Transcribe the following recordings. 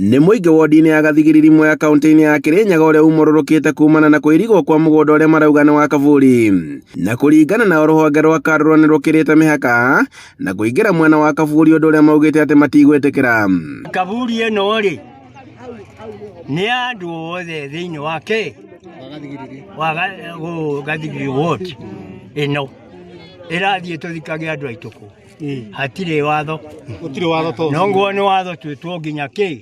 Nĩ mũingĩ wodi-inĩ ya Gathigiriri Mwea kaunti-inĩ ya Kirinyaga ũrĩa umũrũrũkĩte kumana na kũirigwo kwa mũgũnda ũrĩa marauga nĩ wa Kaburi. Na kũringana nao rũhonge rwa KALRO nĩ rũkĩrĩte mĩhaka na kũingĩra mwena wa Kaburi ũndũ ũrĩa maugĩte atĩ matigwĩtĩkĩra. Kaburi ĩno rĩ nĩ ya andũ othe thĩinĩ wa kĩ wa Gathigiriri ward ĩno ĩrathiĩ tũthikage andũ aitũ kũ hatirĩ watho Gũtirĩ watho to no nguo nĩ watho twĩtwo nginya kĩ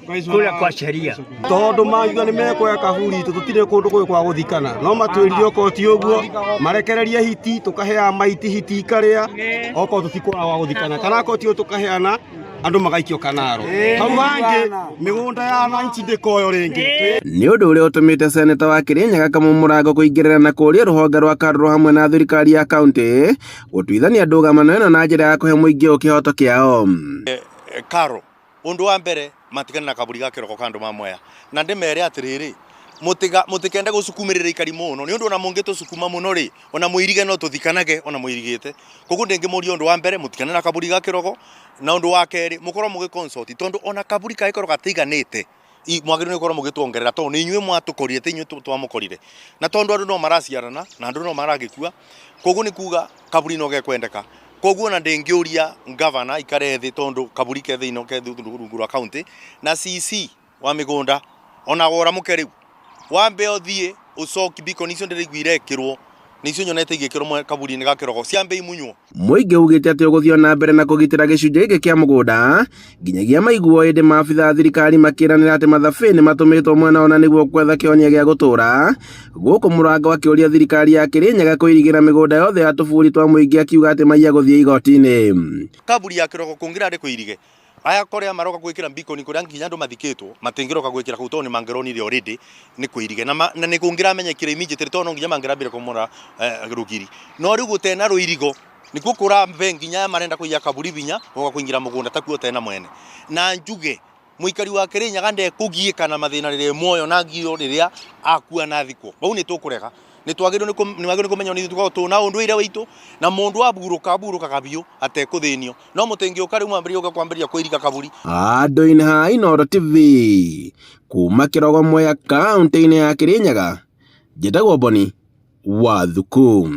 kũrĩa kwa sheria. Tondũ mauga nĩ mekuoya kaburi itũ, tũtirĩ kũndũ kũngĩ kwa gũthikana, no matwĩrire okorwo ti ũguo marekererie hiti, tũkaheaga maiti hiti ikarĩa, okorwo tũtikuona gwa gũthikana, kana okorwo ti ũguo tũkaheana andũ magaikio kanaro hau hangĩ, mĩgũnda ya wananchi ndĩkoywo rĩngĩ. Nĩ ũndũ ũrĩa ũtũmĩte seneta wa Kirinyaga Kamau Mũrango kũingĩrĩra na kũũria rũhonge rwa KALRO hamwe na thirikari ya kaunti gũtuithania ndũgamano ĩno na njĩra ya kũhe mũingĩ ũyũ kĩhoto kĩao. KALRO undu wa mbere matigane na kaburi ga kiroko ka andu ma Mwea, na ndimere atiriri, mutiga mutikende gucukumirira ikari muno, ni undu ona mungitucukuma muno ri, ona muirige no tuthikanage ona muirigite. Koguo ndingimuria undu wa mbere, mutigane na kaburi ga kiroko, na undu wa keri mukorwo mugi consult, tondu ona kaburi kangikorwo gatiiganite, mwagĩrĩirwo nĩ gũkorwo mũgĩtuongerera, tondũ nĩ inyuĩ mwatũkorire, ti inyuĩ twamũkorire. Na tondũ andũ no maraciarana na andũ no maragĩkua, koguo nĩ kuga kaburi no gekwendeka. Koguo ona ndĩngĩũria ngavana aikare thĩ, tondũ kaburi ke thĩinĩ ke rungu rwa county, na CC wa mĩgũnda ona woramũke rĩu, wambe ũthiĩ ũcoki beacon icio ndĩraigua irekĩrwo, nĩcio nyonete igĩkĩrwo kaburi-inĩ ga kĩrogo, ciambe imunywo. Mũingĩ ugĩte atĩ ũgũthiĩ o na mbere na kũgitĩra gĩcunjĩ gĩkĩ kĩa mũgũnda nginyagia maiguo, ĩndĩ maabitha a thirikari makĩranĩra atĩ mathabĩ nĩ matũmĩtwo mwena ũna nĩguo gwetha kĩhonia gĩa gũtũũra. Gũkũ Mũrango akĩũria thirikari ya Kĩrĩnyaga kũirigĩra mĩgũnda yothe ya tũburi twa mũingĩ, akiuga atĩ maiya gũthiĩ igoti-inĩ. Kaburi ya kĩrogo kũngĩrarĩ kũirige, aya korea maroka gwikira beacon kuria nginya andu mathikitwo, matingiroka gwikira kuu tondu ni mangironire already ni kuirige, na ni kungiramenyekire immediately, tondu no nginya mangirambire kumora rugiri. No riu gutena ruirigo nikuo kurambe nginya aya marenda kuiya kaburi binya goka kuingira mugunda takuo tena mwene. Na njuge muikari wa Kirinyaga ndekugiika na mathina riria muoyo na ngio riria akua na thikwo bau ni tukurega. Ni twagĩrĩirwo nĩ kũmenya nĩ ithuĩ tũkoragwo twĩna ũndũire witũ, na mũndũ aburũka aburũkaga biũ atekũthĩnio. No mũtingĩũka rĩu mwambĩrĩrie gũka kwambĩrĩria kũiriga kaburi. Handũ-inĩ ha Inooro TV, kuma Kĩrogo Mwea, kaũntĩ-inĩ ya Kĩrĩnyaga, njĩtagwo Boni wa Thuku.